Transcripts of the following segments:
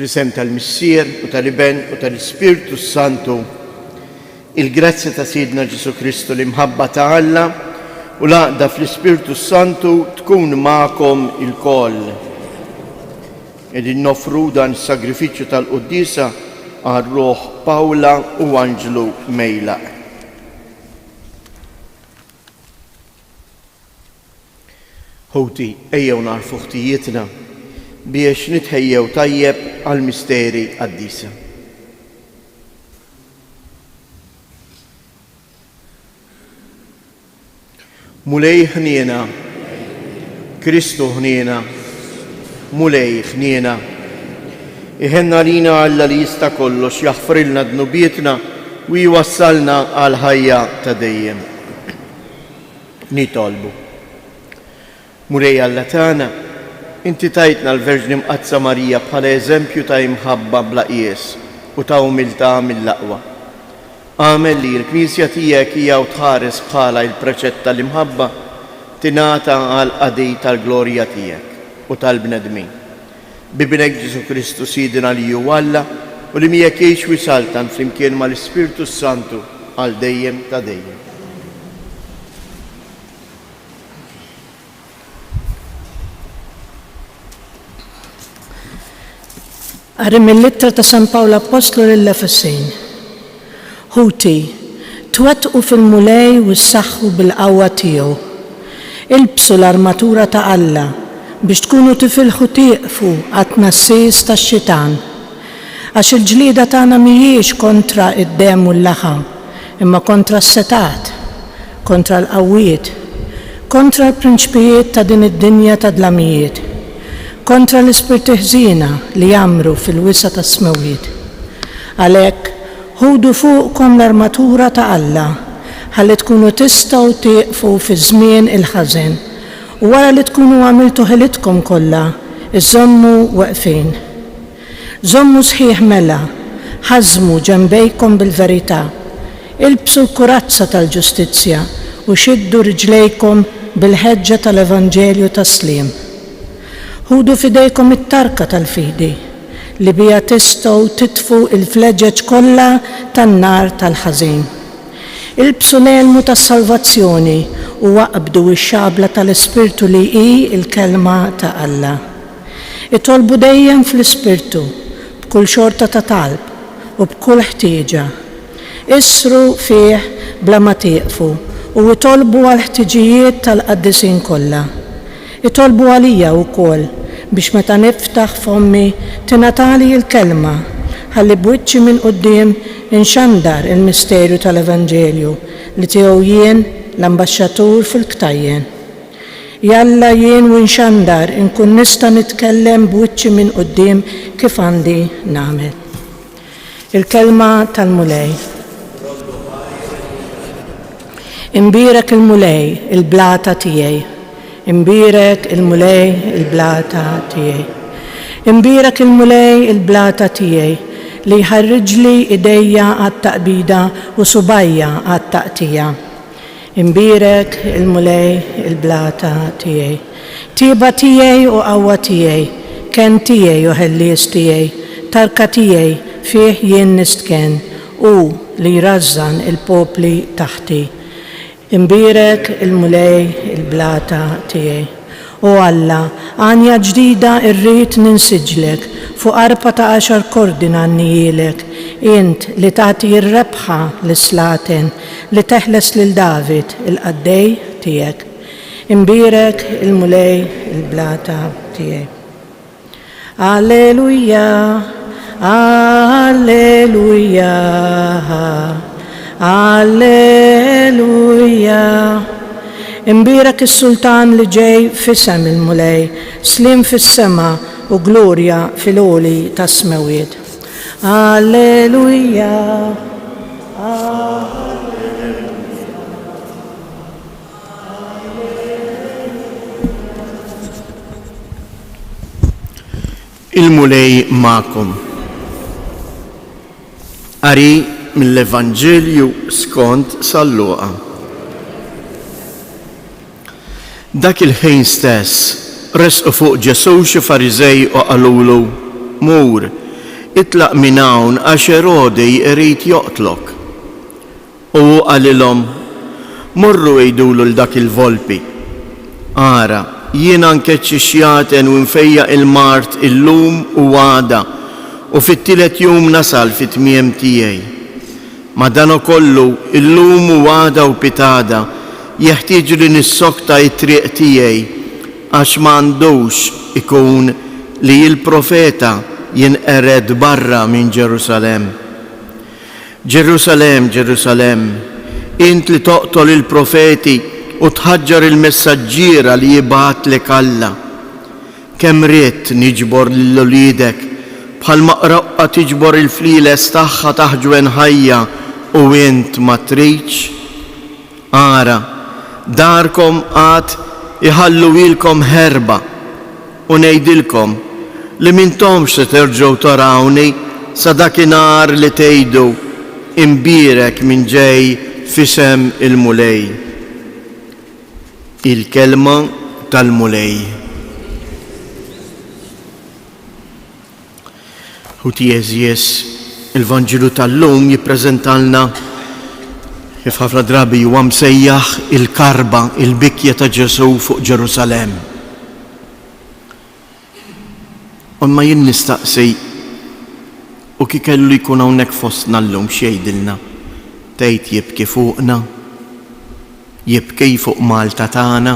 Fl-isem tal-Missier u tal-Iben u tal-Ispirtu s-Santu, il-grazzja ta' Sidna Ġesù Kristu, l-imħabba ta' Alla u l-għaqda fl-Ispirtu s-Santu tkun magħkom ilkoll. Qegħdin noffru dan is-sagrifiċċju tal-quddiesa għal ruħ Pawla u Anġlu Mejlaq. Ħuti, ejjew nagħrfu ħtijietna biex nitħejjew tajjeb għall-misteri qaddisa. Mulej ħniena, Kristu ħniena, Mulej ħniena. Iħenn għalina Alla li jista' kollox jaħfrilna dnubietna u jwassalna għall-ħajja ta' dejjem. Nitolbu. Mulej Alla tagħna, inti tajtna l-Verġni Mqaddsa Marija bħala eżempju ta' imħabba bla qies u ta' umiltà mill-aqwa. Agħmel li l-Knisja tiegħek hija u tħares bħalha il-preċett tal-imħabba tingħata għall-qadi tal-glorja tiegħek u tal-bnedmin. B'Ibnek Ġesù Kristu Sidna li hu Alla u li miegħek jgħix u jsaltan flimkien mal-Ispirtu s-Santu għal dejjem ta' dejjem. Qari mill-Ittra ta' San Pawl Appostlu lill-Efesin. Ħuti, twettqu fil-Mulej u ssaħħu bil-qawwa tiegħu. Ilbsu l-armatura ta' Alla biex tkunu tifilħu tieqfu għat-tnassis tax-xitan. Għax il-ġlieda tagħna mhijiex kontra d-demm u l-laħam, imma kontra s-setgħat, kontra l-qawwiet, kontra l-prinċpijiet ta' din id-dinja ta' dlamijiet, kontra l-ispirti ħżiena li jgħammru fil-wisa' tas-smewwiet. Għalhekk, ħudu fuqkom l-armatura ta' Alla, ħalli tkunu tistgħu tieqfu fiż-żmien il-ħażen, u wara li tkunu għamiltu ħilitkom kollha, iżżommu weqfin. Żommu sħiħ mela, ħażżmu ġenbejkom bil-verità, ilbsu l-kurazza tal-ġustizzja u xiddu riġlejkom bil-ħeġġa tal-evanġelju tas-sliem. Ħudu f'idejkom it-tarka tal-fidi, li biha tistgħu titfu l-vleġeġ kollha tan-nar tal-ħażin. Ilbsu l-elmu tas-salvazzjoni u aqbdu x-xabla tal-Ispirtu li hi l-Kelma ta' Alla. Itolbu dejjem fl-Ispirtu, b'kull xorta ta' talb u b'kull ħtieġa. Issru fih bla ma tieqfu u itolbu għall-ħtiġijiet tal-qaddisin kollha. Itolbu għalija wkoll biex meta niftaħ fommi tingħatali l-kelma ħalli b'wiċċi minn quddiem inxandar il-misterju tal-Evanġelju li tiegħu jien l-ambaxxatur fil-ktajjen. Jalla jien u nxandar inkun nista' nitkellem b'wiċċi minn quddiem kif għandi nagħmel. Il-Kelma tal-Mulej. Imbierek il-Mulej, il-blata tiegħi. Imbierek il-Mulej, il-blata tiegħi. Imbierek il-Mulej, il-blata tiegħi, li jħarriġli idejja għat-taqbida u subgħajja għat-taqtigħa. Imbierek il-Mulej il-blata tiegħi. Tjieba tiegħi u qawwa tiegħi, kenn tiegħi u ħellies tiegħi, tarka tiegħi, fih jien nistkenn, hu li jrażżan il-popli taħti. Imbierek il-Mulej il-blata tiegħi. O Alla, għanja ġdida rrid ninsiġlek, fuq arpa ta' għaxar kordi ngħannihielek, int li tagħti r-rebħa lis-slaten, li teħles lil David, il-qaddej tiegħek. Imbierek il-Mulej il-blata tiegħi. Alleluja, Alleluja, Alleluja. Imbierek is-Sultan li ġej f'isem il-Mulej, sliem fis-sema u glorja fil-għoli tas-smewwiet. Alleluja, Alleluja. Il-Mulej magħkom. Qari mill-Evanġelju skont San Luqa. Dak il-ħin stess resqu fuq Ġesù xi Fariżej u qalulu, Mur, Itlaq minn hawn għax Erodi jrid joqtlok. U hu qalilhom, Morru għidulu 'l dak il-volpi, 'Ara, jiena nkeċċi x-xjaten u nfejjaq il-mard illum u għada, u fit-tielet jum nasal fit-tmiem tiegħi. Madankollu, illum u għada u pitgħada, jeħtieġli nissokta t-triq tiegħi, għax ma għandux ikun li l-profeta jinqered barra minn Ġerusalemm. Ġerusalemm, Ġerusalemm, int li toqtol il-profeti u tħaġġar il-messaġġiera li jibgħatlek Alla! Kemm ridt niġbor lil uliedek, bħalma qroqqa tiġbor il-flieles tagħha taħt ġwenħajha u int ma tridx! Ara, darkom għad iħalluhielkom ħerba, u ngħidilkom li m'intomx se terġgħu tarawni sa dakinhar li tgħidu, 'Imbierek min ġej f'isem il-Mulej. Il-Kelma tal-Mulej. Ħuti għeżież, il-Vanġelu tal-lum jippreżentalna kif ħafna drabi huwa msejjaħ il-karba, il-bikja ta' Ġesù fuq Ġerusalemm. Imma jien nistaqsi, u kif kellu jkun hawnhekk fostna llum x'jgħidilna? Tgħid jibki fuqna? Jibki fuq Malta tagħna?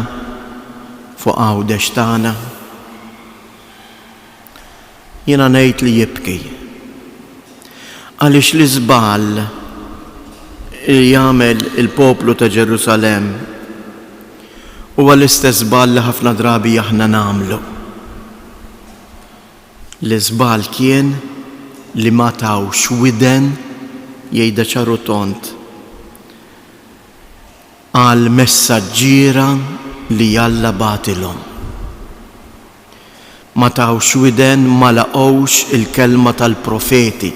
Fuq Għawdex tagħna? Jiena ngħid li jibki. Għaliex l-iżball li jagħmel il-poplu ta' Ġerusalemm huwa l-istess żball li ħafna drabi aħna nagħmlu. L-iżball kien li ma tawx widen jgħidha ċar u tond għall-messaġġiera li Alla bagħtilhom. Ma tawx widen, ma laqgħux il-kelma tal-profeti.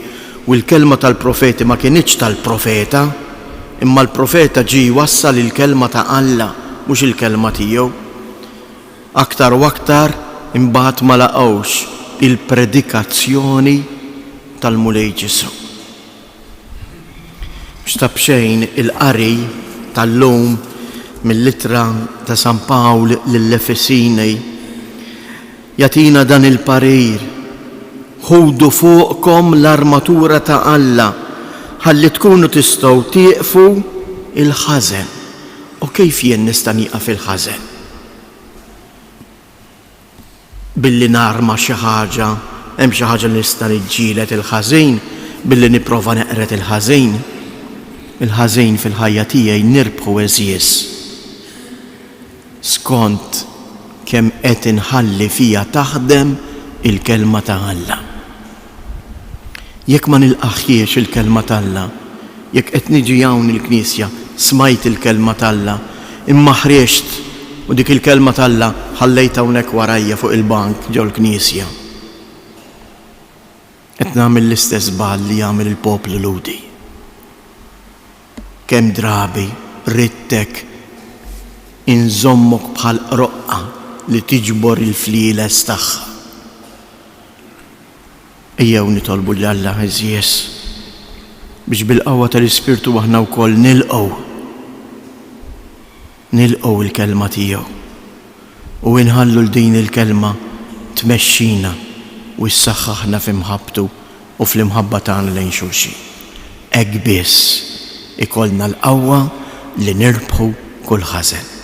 U l-kelma tal-profeti ma kinitx tal-profeta, imma l-profeta ġie jwassal il-kelma ta' Alla, mhux il-kelma tiegħu. Aktar u aktar imbagħad ma laqgħux il-predikazzjoni tal-Mulej Ġesù. Mhux ta' b'xejn il-qari tal-lum mill-ittra ta' San Pawl lill-Efesini jagħtina dan il-parir, Ħudu fuqkom l-armatura ta' Alla ħalli tkunu tistgħu tieqfu l-ħażen. U kif jien nista' nieqaf il-ħażen? Billi narma xi ħaġa, hemm xi ħaġa li nista' niġġieled il-ħażin billi nipprova neqred il-ħażin. Il-ħażin fil-ħajja tiegħi nirbħu għeżież skont kemm qed inħalli fija taħdem il-Kelma ta' Alla. Jekk ma nilqagħhiex il-Kelma t'Alla, jekk qed niġi hawn il-knisja, smajt il-Kelma t'Alla, imma ħriġt u dik il-Kelma t'Alla ħallejtha hawnhekk warajja fuq il-bank ġol-knisja, qed nagħmel l-istess żball li għamel il-poplu Lhudi. Kemm drabi ridtek inżommok bħal qroqqa li tiġbor il-flieles tagħha. Ejjew nitolbu 'l Alla, għeżież, biex bil-qawwa tal-Ispirtu aħna wkoll nilqgħu, nilqgħu l-Kelma tiegħu u inħallu 'l din il-Kelma tmexxina u ssaħħaħna fi mħabbtu u fl-imħabba tagħna lejn xulxin. Hekk biss ikollna l-qawwa li nirbħu kull ħażen.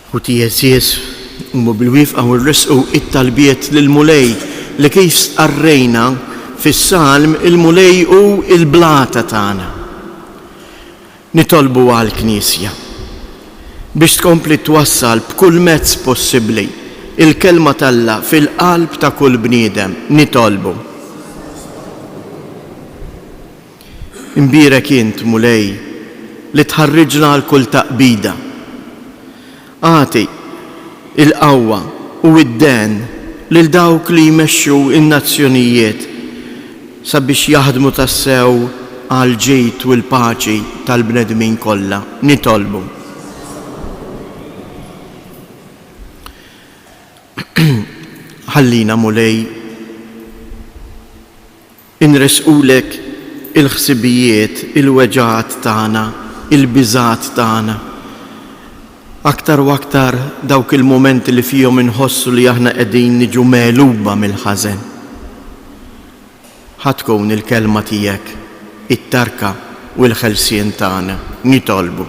Ħuti għeżież, qumu bil-wieqfa u ressqu t-talbiet lill-Mulej li kif stqarrejna fis-Salm il-Mulej hu l-blata tagħna. Nitolbu għall-Knisja biex tkompli twassal b'kull mezz possibbli il-Kelma t'Alla fil-qalb ta' kull bniedem. Nitolbu. Imbierek int, Mulej, li tħarriġna għal kull taqbida. Agħti l-qawwa u d-dehen lil dawk li jmexxu n-nazzjonijiet sabiex jaħdmu tassew għall-ġid u l-paċi tal-bnedmin kollha. Nitolbu. Ħallina Mulej inressqulek il-ħsibijiet, il-weġgħat tagħna, il-biżgħat tagħna. Aktar u aktar dawk il-mumenti li fihom inħossu li aħna qegħdin niġu megħluba mill-ħażen. Ħa tkun il-kelma tiegħek it-tarka u l-ħelsien tagħna. Nitolbu.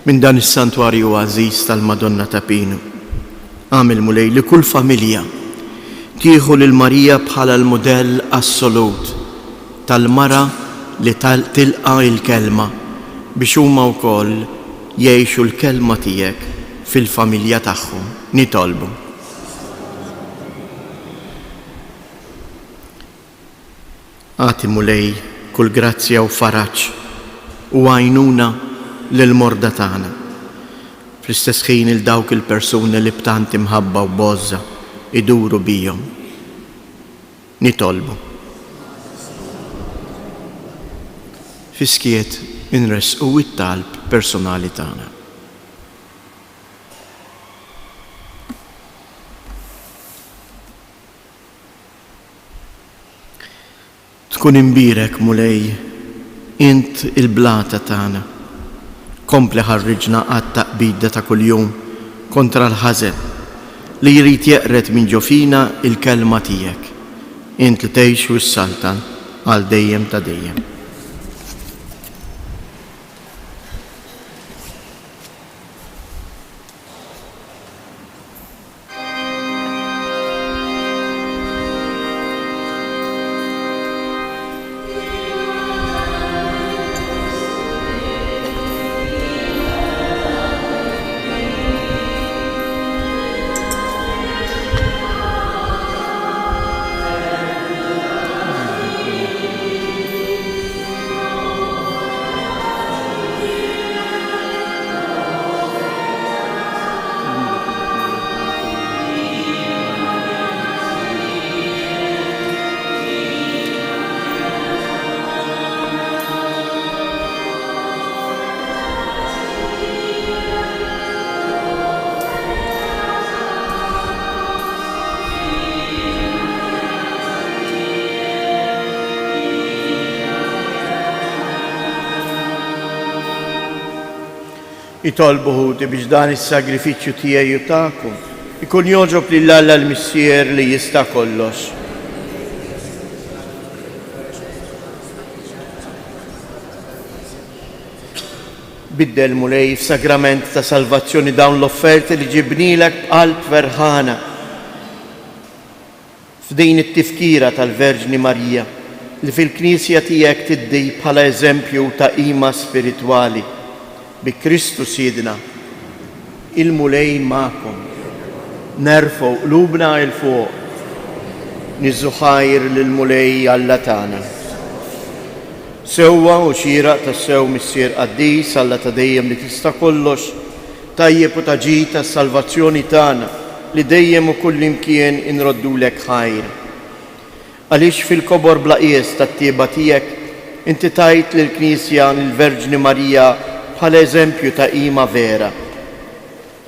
Minn dan is-santwarju għażiż tal-Madonna ta' Pinu, agħmel Mulej li kull familja tieħu lil Marija bħala l-mudell assolut tal-mara li tilqa' l-kelma biex huma wkoll jgħixu l-kelma tiegħek fil-familja tagħhom. Nitolbu. Agħti, Mulej, kull grazzja u faraġ u għajnuna lill-morda tagħna, fl-istess ħin 'il dawk il-persuni li b'tant imħabba u b'għożża jduru bihom. Nitolbu. Fis-skiet inressqu t-talb personali tagħna. Tkun imbierek, Mulej, int il-blata tagħna. Kompli ħarriġna għat-taqbida ta' kuljum kontra l-ħażen li jrid jeqred minn ġo fina l-kelma tiegħek, int li tgħix u ssaltan għal dejjem ta' dejjem. Itolbu ħuti biex dan is-sagrifiċċju tiegħi u tagħkom ikun jogħġob lil Alla l-Missier li jista' kollox. Biddel Mulej f'sagrament ta' salvazzjoni dawn l-offerti li ġibnielek b'qalb ferħana. F'din it-tifkira tal-Verġni Marija, li fil-Knisja tiegħek tiddi bħala eżempju ta' qima spiritwali, bi Kristu Sidna. Il-Mulej magħkom. Nerfgħu qlubna 'l fuq. Niżżu ħajr lill-Mulej Alla tagħna. Sewwa u xieraq tassew Missier qaddis, Alla ta' dejjem li tista' kollox, Tajjeb u ta' ġid għas-salvazzjoni tagħna li dejjem u kullimkien inroddulek ħajr. Għaliex fil-kobor bla qies tat-tjieba tiegħek inti tajt lill-Knisja lill-Verġni Marija bħala eżempju ta' qima vera.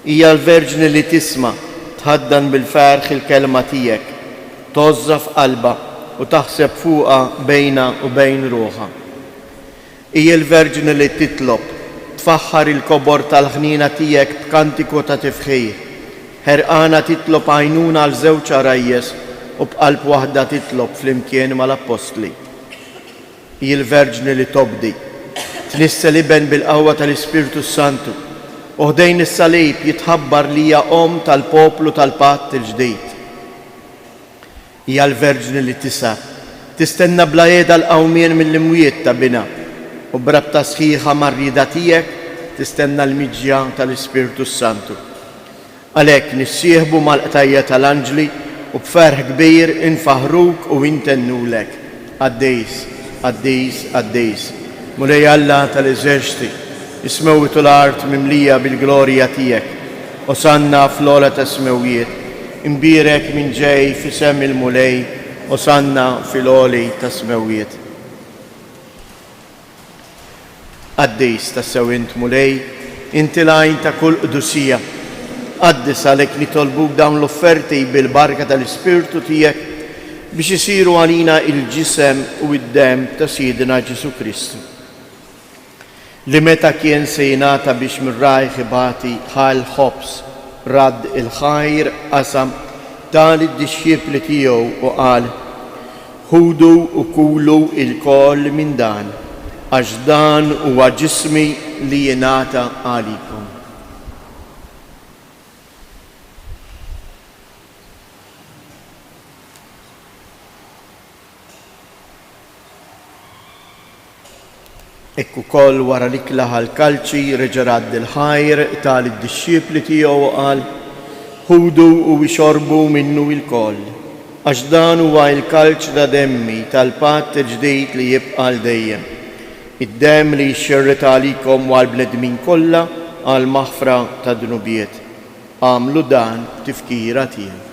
Hija l-Verġni li tisma', tħaddan bil-ferħ il-kelma tiegħek, tgħożżha f'qalbha u taħseb fuqha bejnha u bejn ruħha. Hi l-Verġni li titlob, tfaħħar il-kobor tal-ħniena tiegħek b'kantiku ta' tifħir. Ħerqana titlob għajnuna għal żewġ għarajjes u b'qalb waħda titlob flimkien mal-Appostli. Hi l-Verġni li tobdi, tnissel Iben bil-qawwa tal-Ispirtu s-Santu, u ħdejn is-salib jitħabbar li hija Omm tal-poplu tal-Patt il-Ġdid. Hija l-Verġni li tisgħar, tistenna bla qiegħda l-qawmien mill-imwiet ta' Binha, u b'rabta sħiħa mar-rieda tiegħek tistenna l-miġja tal-Ispirtu s-Santu. Għalhekk nissieħbu mal-qtajja' tal-anġli u b'ferħ kbir infaħħruk u intennulek, Qaddis, qaddis, qaddis, Mulej Alla tal-eżerċti, is-smewwiet u l-art mimlija bil-glorja tiegħek. Osanna fl-ogħla tas-smewwiet. Imbierek min ġej f'isem il-Mulej, Osanna fil-għoli tas-smewwiet. Qaddis tassew int, Mulej, inti l-għajn ta' kull qdusija. Qaddes għalhekk nitolbuk dawn l-offerti bil-barka tal-Ispirtu tiegħek biex isiru għalina il-ġisem u d-demm ta' Sidna Ġesù Kristu. Li meta kien se jingħata biex minn rajh ibati ħa l-ħobż, radd il-ħajr, qasam, ta lid-dixxipli tiegħu u qal, Ħudu u kulu ilkoll minn dan, għax dan huwa ġismi li jingħata għalikom. Hekk ukoll wara l-ikla ħa l-kalċi, reġa' radd il-ħajr, ta lid-dixxipli tiegħu u qal, Ħudu u ixorbu minnu ilkoll, għax dan huwa l-kalċ ta' demmi tal-patt il-ġdid li jibqa' għal dejjem, id-demm li jixxerred għalikom u għall-bnedmin kollha għall-maħfra tad-dnubiet. Agħmlu dan b'tifkira tiegħi.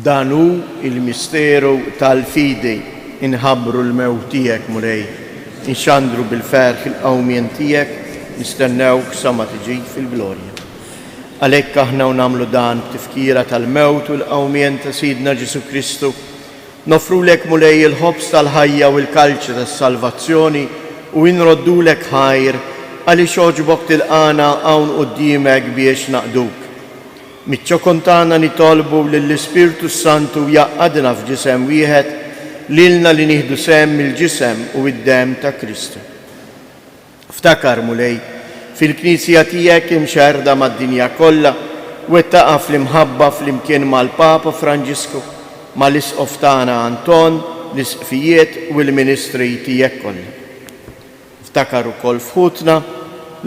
Dan hu l-misteru tal-fidi, inħabbru l-mewt tiegħek, Mulej, inxandru bil-ferħ il-qawmien tiegħek, nistennewk sa ma tiġi fil-glorja. Għalhekk aħna u nagħmlu dan b'tifkira tal-mewt u l-qawmien ta' Sidna Ġesù Kristu, Noffrulek, Mulej, il-ħobż tal-ħajja u l-kalċi tas-salvazzjoni u inroddulek ħajr għaliex għoġbok tilqagħna hawn quddiemek biex naqduk. Miċ-ċokon tagħna nitolbu lill-Ispirtu s-Santu jgħaqqadna f'ġisem wieħed, lilna li nieħdu sehem mill-ġisem u d-demm ta' Kristu. Ftakar, Mulej, fil-Knisja tiegħek imxerrda mad-dinja kollha, wettaqha fl-imħabba flimkien mal-Papa Franġisku, mal-Isqof tagħna Anton, l-Isqfijiet u l-ministri tiegħek kollha. Ftakar ukoll f'ħutna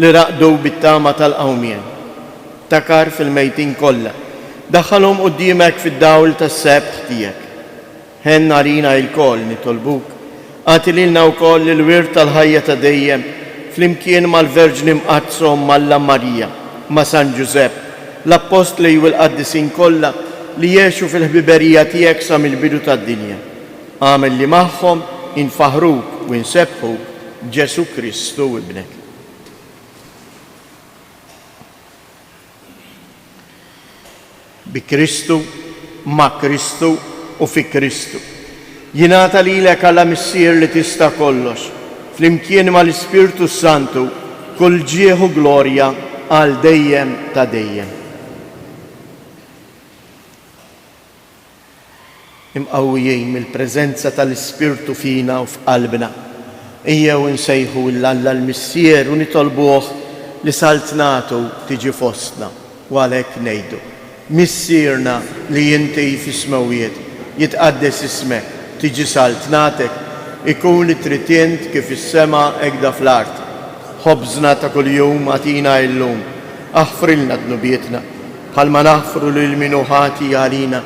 li raqdu bit-tama tal-qawmien. Ftakar fil-mejtin kollha, daħħalhom quddiemek fid-dawl tas-sebħ tiegħek. Ħenn għalina ilkoll, nitolbuk. Agħti lilna wkoll il-wirt tal-ħajja ta' dejjem, flimkien mal-Verġni Mqaddsa Omm Alla Marija, ma' San Ġużepp, l-Appostli u l-qaddisin kollha li għexu fil-ħbiberija tiegħek sa mill-bidu tad-dinja. Agħmel li magħhom infaħħruk u nsebbħuk b'Ġesù Kristu Ibnek. Bi Kristu, ma' Kristu u fi Kristu. Jingħata lilek Alla Missier li tista' kollox, flimkien mal-Ispirtu s-Santu, kull ġieħ u glorja għal dejjem ta' dejjem. Imqawwijin mill-preżenza tal-Ispirtu fina u f'qalbna, ejjew insejħu 'l Alla l-Missier u nitolbuh li saltnatu tiġi fostna, u għalhekk ngħidu, Missierna li inti fis-smewwiet, jitqaddes ismek, tiġi saltnatek, ikun li trid int kif fis-sema hekda fl-art. Ħobżna ta' kuljum agħtina illum. Aħfrilna dnubietna, Bħalma naħfru lil min hu ħati għalina,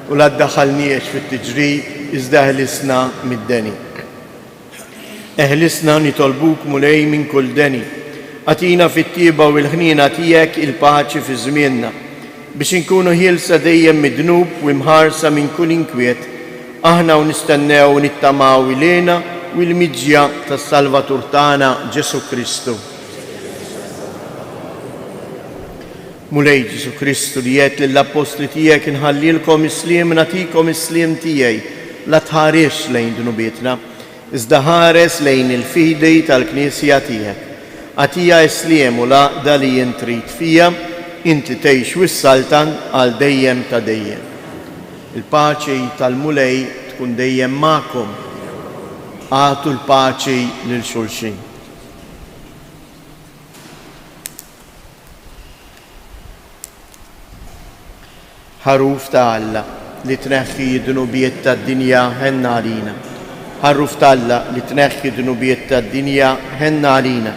u la ddaħħalniex fit-tiġrib, iżda eħlisna mid-deni. Eħlisna, nitolbuk, Mulej, minn kull deni. Agħtina fit-tjieba u l-ħniena tiegħek il-paċi fi żmienna, biex inkunu ħielsa dejjem mid-dnub u imħarsa minn kull inkwiet, aħna u nistennew u nittamaw il-hena u l-miġja tas-Salvatur tagħna Ġesù Kristu. Mulej Ġesù Kristu li għedt lill-appostli tiegħek inħallilkom is-sliem nagħtikom is-sliem tiegħi, la tħarisx lejn dnubietna, iżda ħares lejn il-fidi tal-Knisja tiegħek. Agħtiha s-sliem u l-għaqda li int trid fiha, int li tgħix u ssaltan għal dejjem ta' dejjem. Il-paċi tal-Mulej tkun dejjem magħkom. Agħtu l-paċi lil xulxin. Ħaruf ta' Alla, li tneħħi d-dnubiet tad-dinja, ħenn għalina. Ħaruf t'Alla, li tneħħi d-dnubiet tad-dinja, ħenn għalina.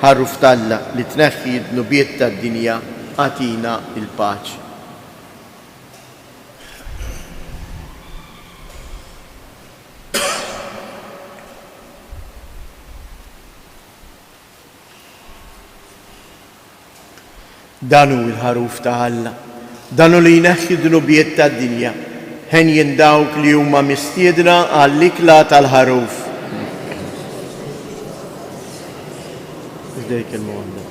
Ħaruf t'Alla, li tneħħi d-dnubiet tad-dinja, agħtina l-paċi. Dan hu l-Ħaruf ta' Alla. Dan hu li jneħħi d-dnubiet tad-dinja. Henjin dawk li huma mistiedna għall-ikla tal-Ħaruf. F'dejk kelma waħda.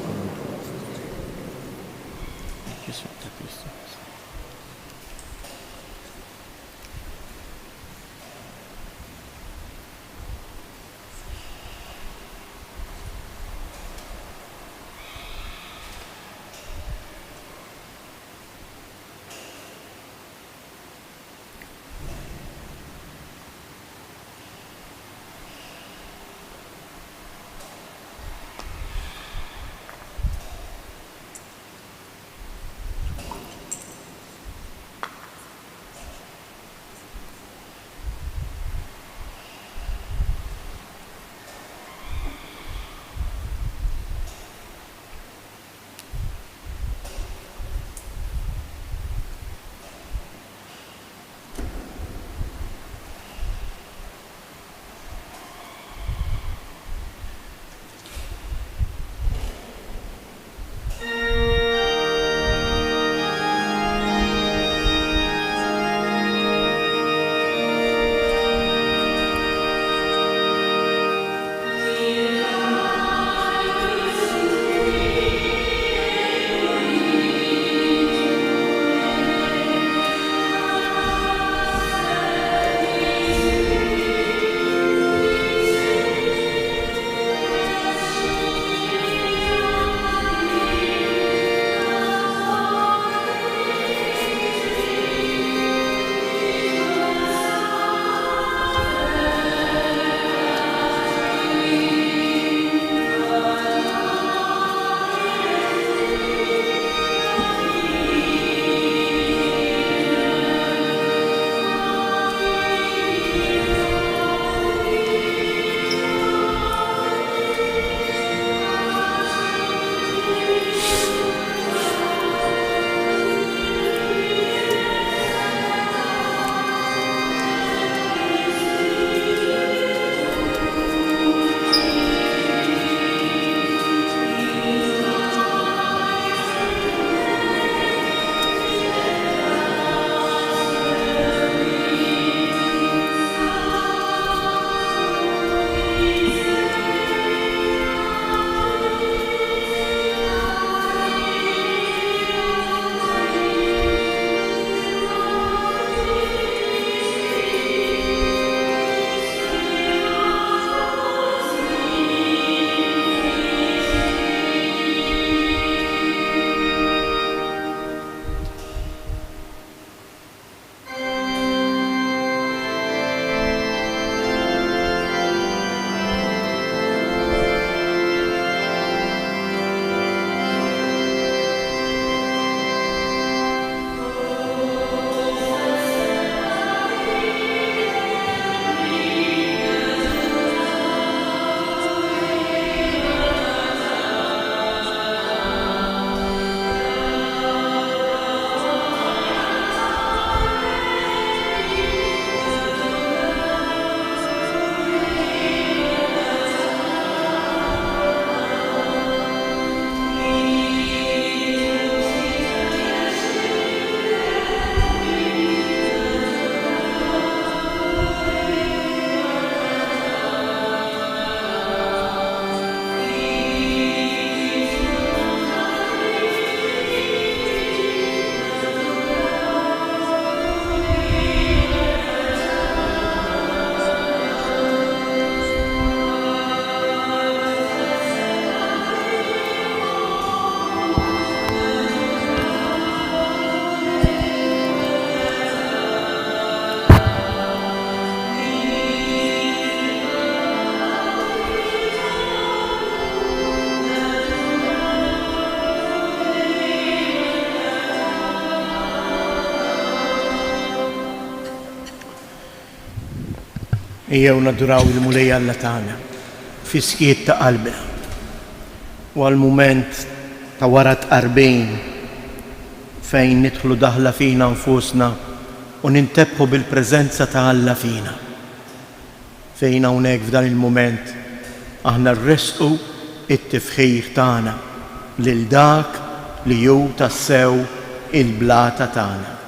Ejjew naduraw il-Mulej Alla tagħna fis-skiet ta' qalbna. U għal mument ta' wara tqarbin fejn nidħlu daħla fina nfusna u nintebħu bil-preżenza ta' Alla fina. Fejn hawnhekk f'dan il-mument aħna rressqu t-tifħir tagħna lil dak li hu tassew. il-blata tagħna.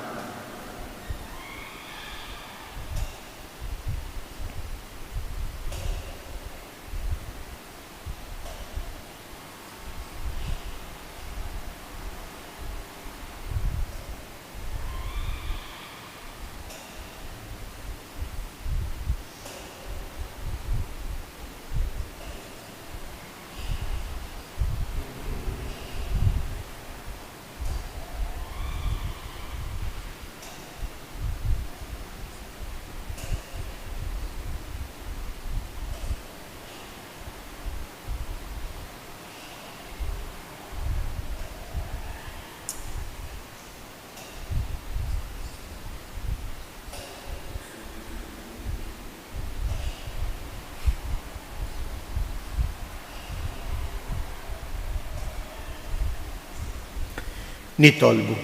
Nitolbu.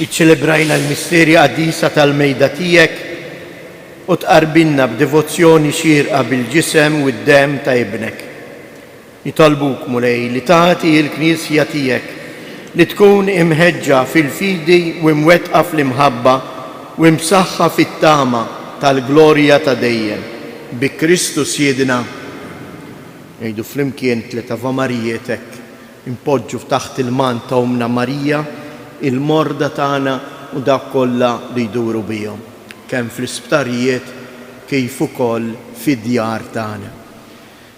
Iċċelebrajna l-misteri qaddisa tal-mejda tiegħek u tqarbinna b'devozzjoni xierqa bil-ġisem u d-demm ta' Ibnek. Nitolbuk, Mulej, li tagħti l-Knisja tiegħek li tkun imħeġġa fil-fidi u imwettqa fl-imħabba u imsaħħa fit-tama tal-glorja ta' dejjem. Bi Kristu Sidna. Ngħidu flimkien tliet Avamarijiet hekk inpoġġu taħt il-mant ta' Ommna Marija il-morda tagħna u dawk kollha li jduru bihom, kemm fl-isptarijiet kif ukoll fid-djar tagħna.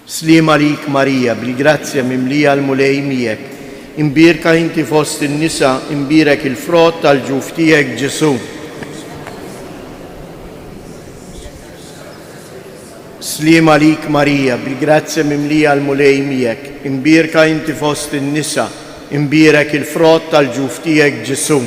Sliem għalik Marija, bil-grazzja mimlija l-Mulej miegħek. Imbierka inti fost in-nisa, imbierek il-frott tal-ġuf tiegħek Ġesù. Sliem għalik Marija, bil-grazzja mimlija l-Mulej miegħek. Imbierka inti fost in-nisa, imbierek il-frott tal-ġuf tiegħek Ġesù.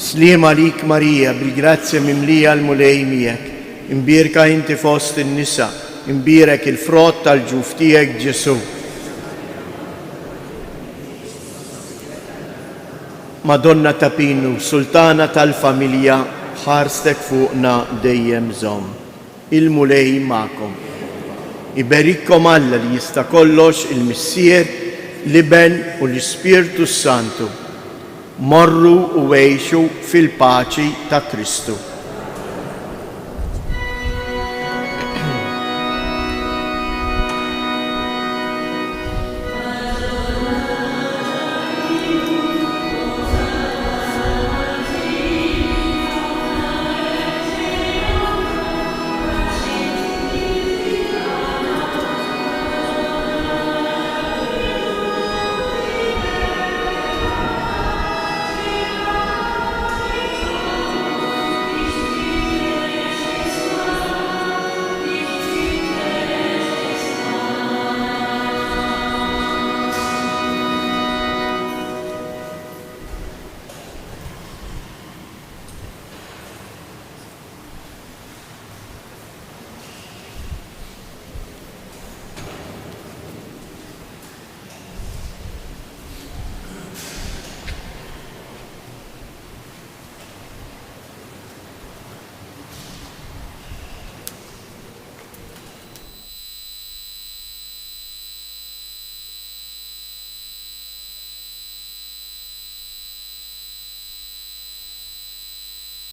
Sliem għalik Marija, bil-grazzja mimlija l-Mulej miegħek, imbierka inti fost in-nisa, imbierek il-frott tal-ġuf tiegħek Ġesù. Madonna ta' Pinu, Sultana tal-familja, ħarstek fuqna dejjem żomm. Il-Mulej magħkom. Iberikkom Alla li jista' kollox, il-Missier, l-Iben u l-Ispirtu s-Santu. Morru u għixu fil-paċi ta' Kristu.